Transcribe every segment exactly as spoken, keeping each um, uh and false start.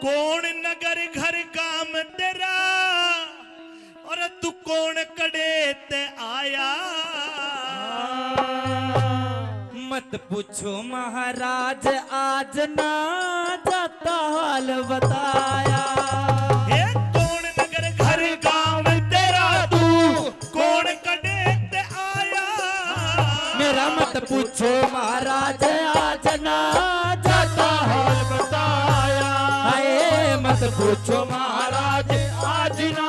कौन नगर घर गाम तेरा, और तू कौन कड़े ते आया? मत पूछो महाराज, आज ना जाता हाल बताया। हे कौन नगर घर गाम तेरा, तू कौन कड़े ते आया? मेरा मत पूछो महाराज, आज ना जाता हाल बताया। हाय मत पूछो महाराज, आज ना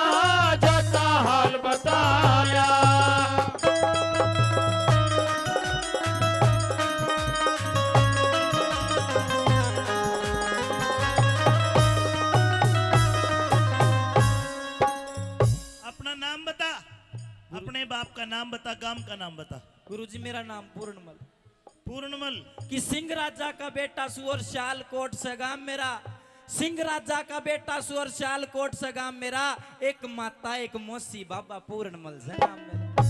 जाता हाल बताया। अपना नाम बता, अपने बाप का नाम बता, गांव का नाम बता। गुरुजी, मेरा नाम पूर्णमल। पूर्णमल। कि सिंह राजा का बेटा सू और सियालकोट से गांव मेरा। सिंह राजा का बेटा सू और सियालकोट से गांव मेरा। एक माता, एक मौसी, बाबा पूर्णमल से नाम मेरा।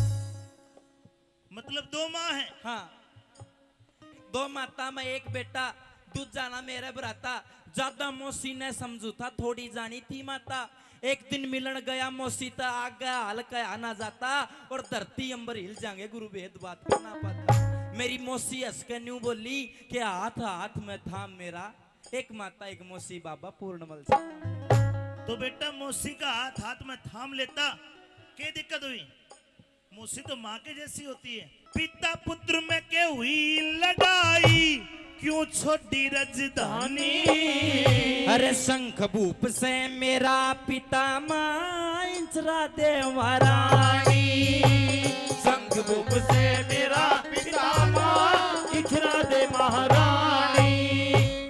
मतलब दो माँ है? हाँ, दो माता में एक बेटा, दूजा ना मेरे भराता। ज्यादा मौसी ने समझू था, थोड़ी जानी थी माता। एक दिन मिलन गया मौसी त, आगे हाल कहा ना जाता, और धरती अंबर हिल जाएंगे गुरु भेद बात का ना पाता। मेरी मौसी हंस के न्यू बोली कि हाथ हाथ में थाम मेरा, एक माता एक मौसी बाबा पूर्णमल से। तो बेटा मौसी का हाथ हाथ में थाम लेता, क्या दिक्कत हुई? मौसी तो माँ के जैसी होती है। पिता पुत्र में के हुई लड़ाई, क्यों छोड़ी राजधानी? अरे शंख भूप से मेरा पिता माँ इंचरा दे महारानी। शंख भूप से मेरा पिता माँ इंचरा दे महारानी।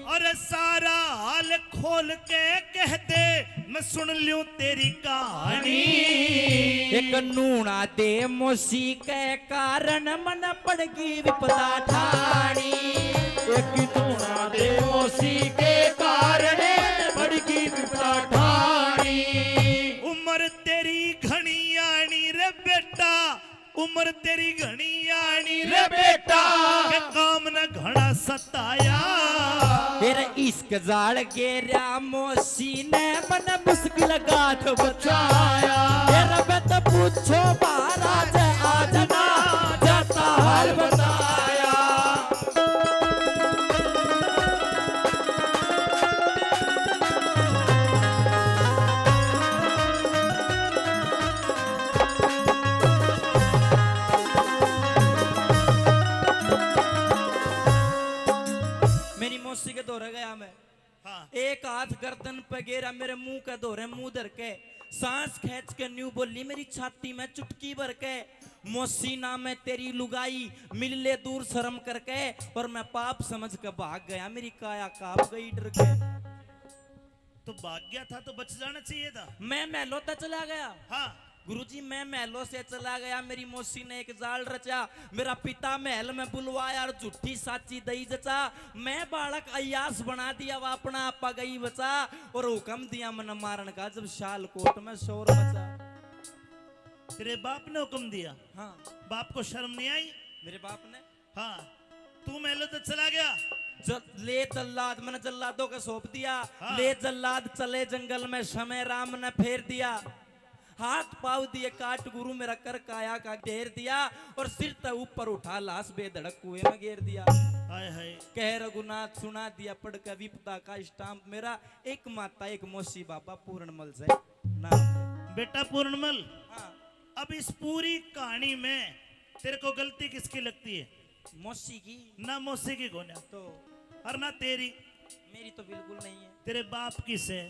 अरे सारा हाल खोल के कह दे, मैं सुन लूं तेरी कहानी। एक नूना दे मौसी के कारण मन पड़गी विपदा ठाणी। एक नूना दे मौसी के कारण पड़गी विपदा ठाणी। उम्र तेरी घणी आनी रे बेटा, उम्र तेरी घणी आनी रे बेटा, के काम ने घणा सताया। तेरे इश्क जाल गेरया मौसी ने मन मुश्किल गाठ बचाया। तेरे मत पूछो महाराज, आज ना जाता हाल बताया। मेरी मौसी के धोरे गया मैं। हाँ। एक हाथ गर्दन पे गेरा, मेरे मुंह के धोरे मुंह धर के, सांस खींच के न्यू बोली मेरी छाती में चुटकी भर के, मौसी ना मैं तेरी लुगाई, मिल ले दूर शर्म करके। और मैं पाप समझ के भाग गया, मेरी काया कांप गई डर के। तो भाग गया था तो बच जाना चाहिए था। मैं महलों तक चला गया। हाँ। गुरुजी, मैं महलों से चला गया, मेरी मौसी ने एक जाल रचा, मेरा पिता महल में बुलवाया और झूठी साची दई जचा। मैं बालक अयास बना दिया, वह अपना आपा गई बचा, और हुक्म दिया मन मारण का, जब सियालकोट में शोर मचा। तेरे बाप ने हुक्म दिया? हाँ। बाप को शर्म नहीं आई? मेरे बाप ने। हाँ, तू महलों तक चला गया। जल-, ले जल्लाद, मैंने जल्लादों का सौंप दिया। हाँ। ले जल्लाद चले जंगल में, समय राम ने फेर दिया। हाथ पाव दिए काट गुरु मेरा, कर काया का ढेर दिया, और सिर ते ऊपर उठा लाश बेधड़क कुएं में गेर दिया। हाय हाय। कह रघुनाथ सुना दिया पढ़ के विपदा का स्टाम्प मेरा, एक माता एक मौसी बाबा पूर्णमल से नाम। बेटा पूर्णमल, हाँ। अब इस पूरी कहानी में तेरे को गलती किसकी लगती है? मौसी की। ना मौसी की कोन्या। तो? और ना तेरी। मेरी तो बिल्कुल नहीं है। तेरे बाप की से?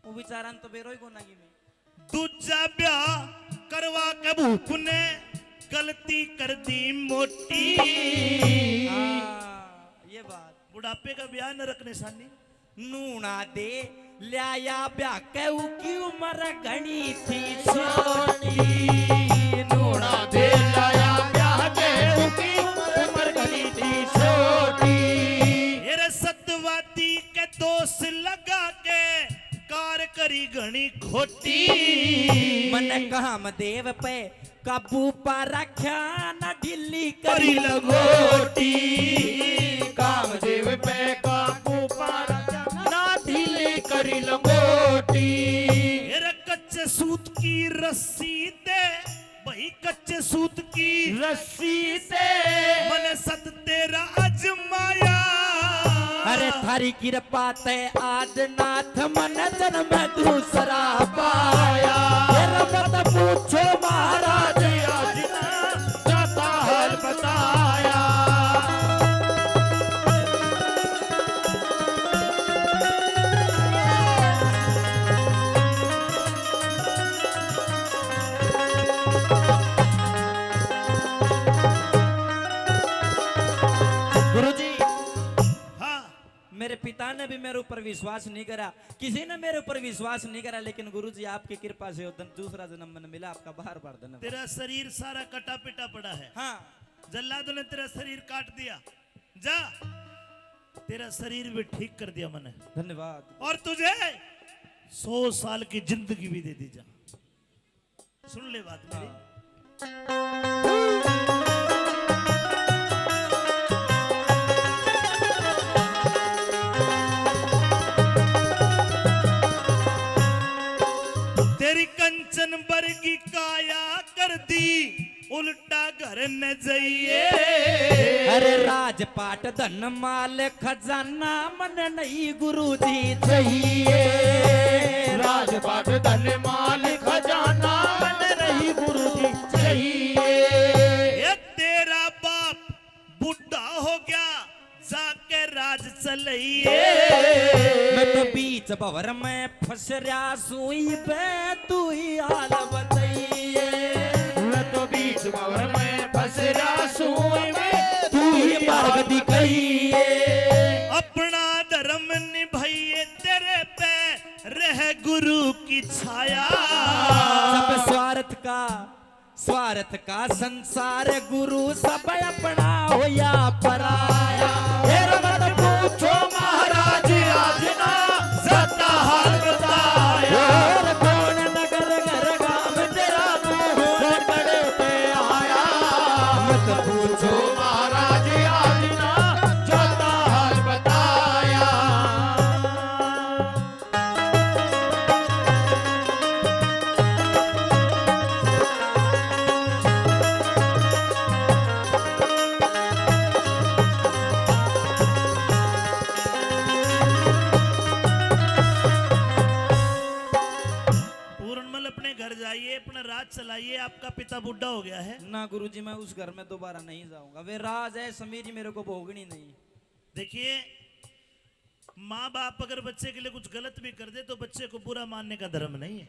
वो बेचारा ने तो बेरो ही कोना की मैं। दूजा ब्याह करवा के भूप ने गलती कर दी मोटी। हाँ, ये बात। बुढ़ापे का ब्याह नरक निशानी। नूना दे ल्याया ब्याह के, उकी उम्र घणी थी छोटी। नूना दे ल्याया ब्याह के, उकी उम्र घणी थी छोटी। मेरे सतवादी के दोष लगा के कार करी घणी खोटी। मन कामदेव पे काबू पा रख्या, ना ढीली करी करी लंगोटी। कामदेव पे काबू पा रख्या, ना ढीली तेरी लंगोटी। मेरे कच्चे सूत की रस्सी ते, वही कच्चे सूत की रस्सी से। मन सत तेरा अजमाया। अरे थारी कृपा ते आज नाथ मन जन्म दूसरा पाया। तेरा मत पूछो महाराज आज ना जाता हाल बताया। गुरुजी, हाँ। मेरे पिता ने भी मेरे ऊपर विश्वास नहीं करा, किसी ने मेरे ऊपर विश्वास नहीं करा, लेकिन गुरुजी आपकी कृपा से वो दिन दूसरा जन्म मैंने मिला, आपका बार बार धन्यवाद। तेरा शरीर सारा कटा पिटा पड़ा है। हाँ। जल्लाद ने तेरा शरीर काट दिया, जा, तेरा शरीर भी ठीक कर दिया मैंने। धन्यवाद। और तुझे सौ साल की जिंदगी भी दे दी, जा। सुन ले बात मेरी। तेरी कंचन बरगी काया कर दी उल्टा घर न जाइए। अरे राजपाट धन माल खजाना मन नहीं गुरुजी चाहिए। राजपाट धन माल खजाना मन नहीं गुरुजी चाहिए। ये तेरा बाप बूढ़ा हो गया, जाके राज चलइए। मैं तो बीच भंवर में फंस रहा सूई बे, तू ही हाल बताइए। मैं तो बीच भंवर में फंस रहा सूई बे, तू ही मार्ग दिखाइए। अपना धर्म निभाइए, तेरे पे रह गुरु की छाया। सब स्वार्थ का स्वार्थ का संसार गुरु सब अपना होया पराया। फिर मत पूछो महाराज आज ना सत्ता हाल बताया। और कौन नगर घर गांव तेरा मुंह कड़े पे आया। मत पूछो महाराज आज ना सत्ता हाल बताया। पूरणमल, अपने घर जाइए, अपना राज चलाइए, आपका पिता बूढ़ा हो गया है। ना गुरुजी, मैं उस घर में दोबारा नहीं जाऊंगा। वे राज है समीर जी, मेरे को भोगनी नहीं। देखिए, माँ बाप अगर बच्चे के लिए कुछ गलत भी कर दे तो बच्चे को बुरा मानने का धर्म नहीं है।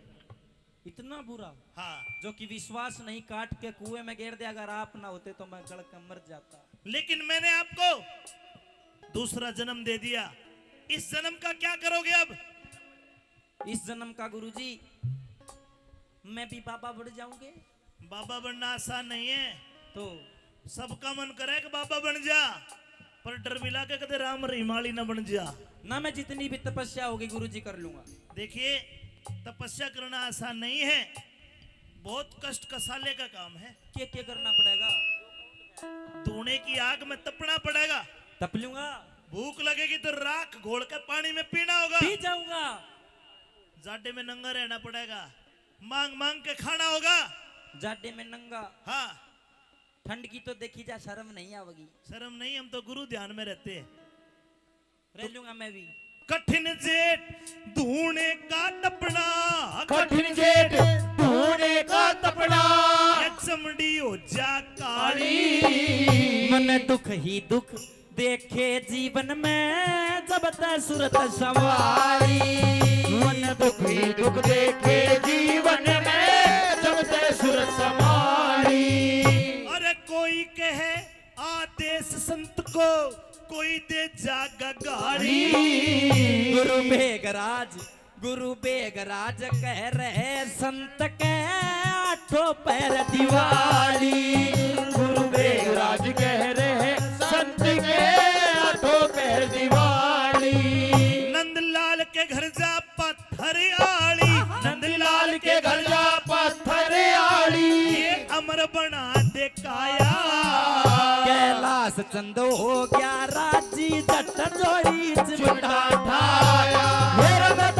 इतना बुरा? हाँ। जो कि विश्वास नहीं, काट के कुएं में गिर दे, अगर आप ना होते तो मैं गल के मर जाता। लेकिन मैंने आपको दूसरा जन्म दे दिया, इस जन्म का क्या करोगे अब? इस जन्म का गुरुजी, मैं भी बाबा बन जाऊंगे। बाबा बनना आसान नहीं है। तो? सबका मन करे कि बाबा बन जा, पर डर भी लागे कदे राम रहीम आली ना बन जा। ना, मैं जितनी भी तपस्या होगी गुरुजी कर लूंगा। देखिए, तपस्या करना आसान नहीं है, बहुत कष्ट कसाले का काम है। के के करना पड़ेगा? धूने की आग में तपना पड़ेगा। तप लूंगा। भूख लगेगी तो राख घोल के पानी में पीना होगा। पी जाऊंगा। जाडे में नंगा रहना पड़ेगा, मांग मांग के खाना होगा। जाडे में नंगा। हाँ। ठंड की तो देखी जा, शर्म नहीं आवेगी। शर्म नहीं, हम तो गुरु ध्यान में रहते हैं। रह लूंगा मैं भी। कठिन जेठ धूने का तपना, कठिन जेठ धूने का तपना, ये चमड़ी हो जा काली। मन दुख ही दुख देखे जीवन में जब तै सूरत संवारी। मन दुख ही दुख देखे जीवन में जब तै सूरत संवारी। अरे कोई कहे आदेश संत को, कोई दे जाग गाली। गुरु बेगराज, गुरु बेगराज कह रहे संत के आठों पहर दिवाली। गुरु बेगराज कह रहे संत के आठों पहर दिवाली। नंदलाल के घर जा पत्थर आली, नंदलाल के घर जा पत्थर आली, ये अमर बना दे काया। कैलाश चंद हो गया राजी, जट जोड़ी चिमटा ठाया। मेरा मत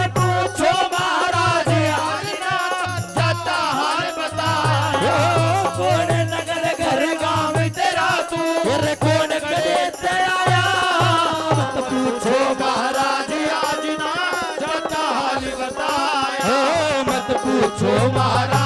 कौन नगर घर गांव तेरा तू, अरे कौन कड़े ते आया? मत पूछो महाराज आज ना, जाता हाल बताया। ओ, मत पूछो महाराज।